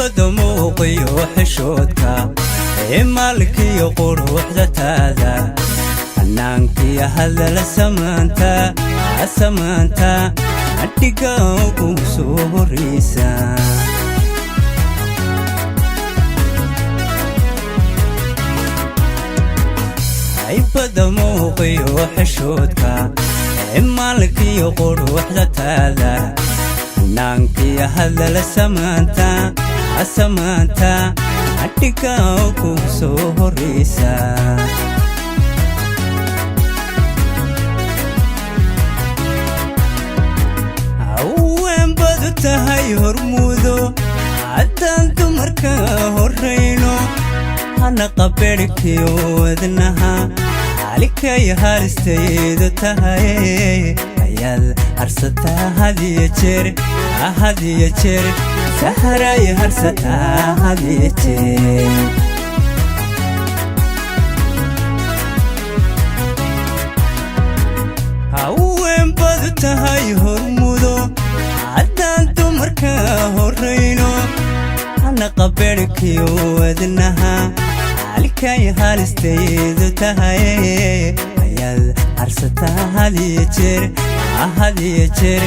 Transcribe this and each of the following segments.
Haybada muuqiyo xishoodka, maalkiyo quruxda taada, hanaankiyo hadala samaanta samaanta, adhiga ugu soo horraysa. Haybada muuqiyo xishoodka, maalkiyo quruxda taada, hanaankiyo hadala samaanta samaanta, adhiga ugu soo horraysa. Haween badu tahay hormuudo, haddaan dumarka horrayno, hana qabeerhkiyo wadnaha, halikay halistaydu tahay, ayaad harsataa hadiyo jeer, hadiyo jeer, saharay harsataa hadiyo jeer. Haween badu tahay hormudo, haddaan dumarka horrayno, hana qabeerhkiyo wadnaha, halikay halistaydu tahay, ayaad harsataa hadiyo jeer, hadiyo jeer,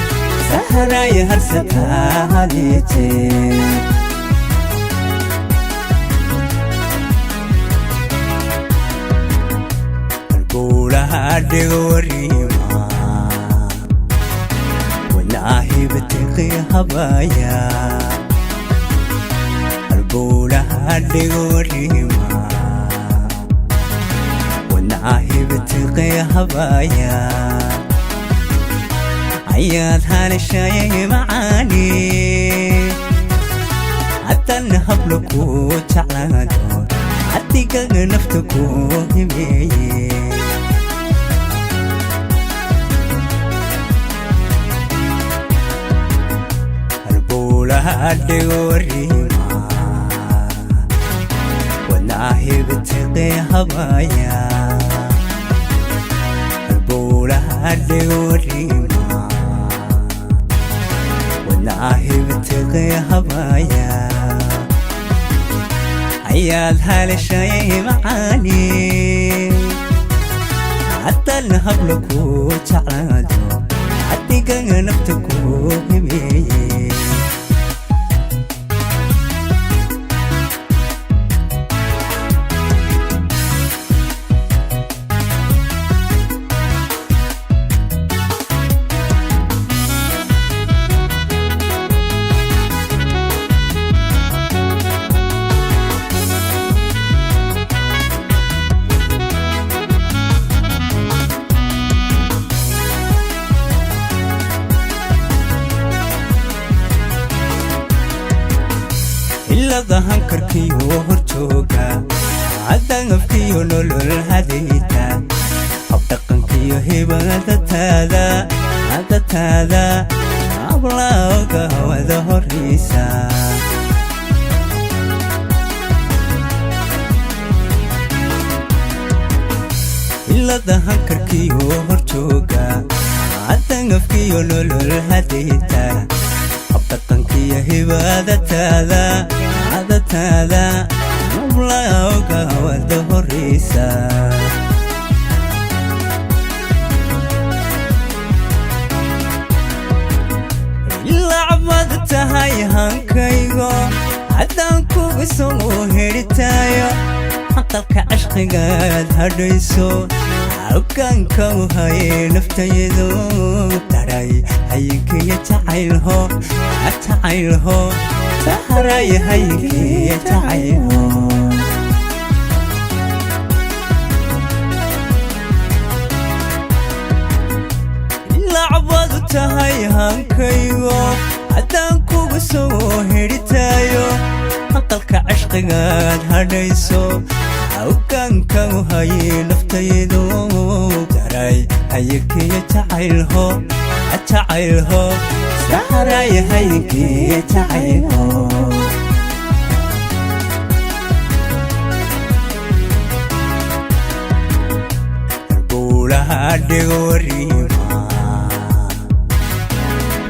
saharay harsataa hadiyo jeer. Halbowlaha dhigo wariima, wadnaahibtiqi habaya. Halbowlaha dhigo wariima, wadnaahibtiqi habaya, ayaad halishayay macaani, haddana habla ku jeclaado, adigaga nafta ku himeeye. Halbowlaha dhigo wariima, wadnaahibtiqi habaya. Halbowlaha dhigo wariima, wadnaahibtiqi habaya, ayaad halishayay macaani, haddana habla ku jeclaado, adigaga nafta ku himeeye. Ilada hankarkiyo horjooga, cadangafkiyo nolol hadayta, habdhaqankiyo hibadataada adataada, ablaaga wada horraysa. Ilada hankarkiyo horjooga, cadangafkiyo nolol hadayta, habdhaqankiyo hibaadataada adataada, ablaaga wada horraysa. Ilacbad tahay hankaygo, haddaan kugu soo hedhitaayo, aqalka cashqigaad hadhayso, hoggaanka u haye naftayadu, daray hayinkiyo jacaylho, jacaylho, saharay hayinkiyo jacaylho. Lacbadu tahay hankaygo, haddaan kugu soo hedhitaayo, aqalka cashqigaad hadhayso, hoggaanka u haye naftaydu, daray hayinkiyo jacaylho, jacaylho, saharay hayinkiyo jacaylho. Halbowlaha dhigo wariima,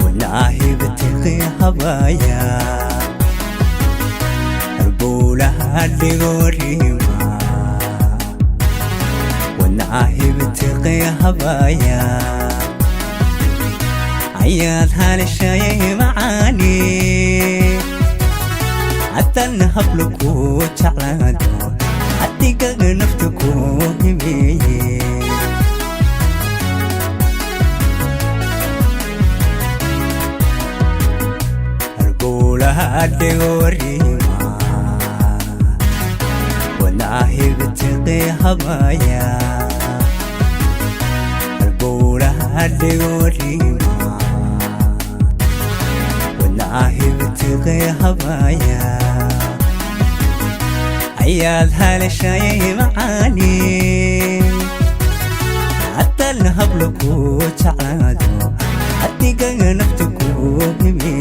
wadnaahibtiqi habaya. Dhigo warima wadnaahibtiqi habaya ayaad halashayay macaani, haddana habla ku jeclaado, adigaga nafta ku himeeye. Halbowlaha dhigo warima wadnaahibtiqi habaya, halbowlaha dhigo warima wadnaahibtiqi habaya ayaad halashayay macaani, haddana habla ku jeclaado, adigaga nafta ku himeeye.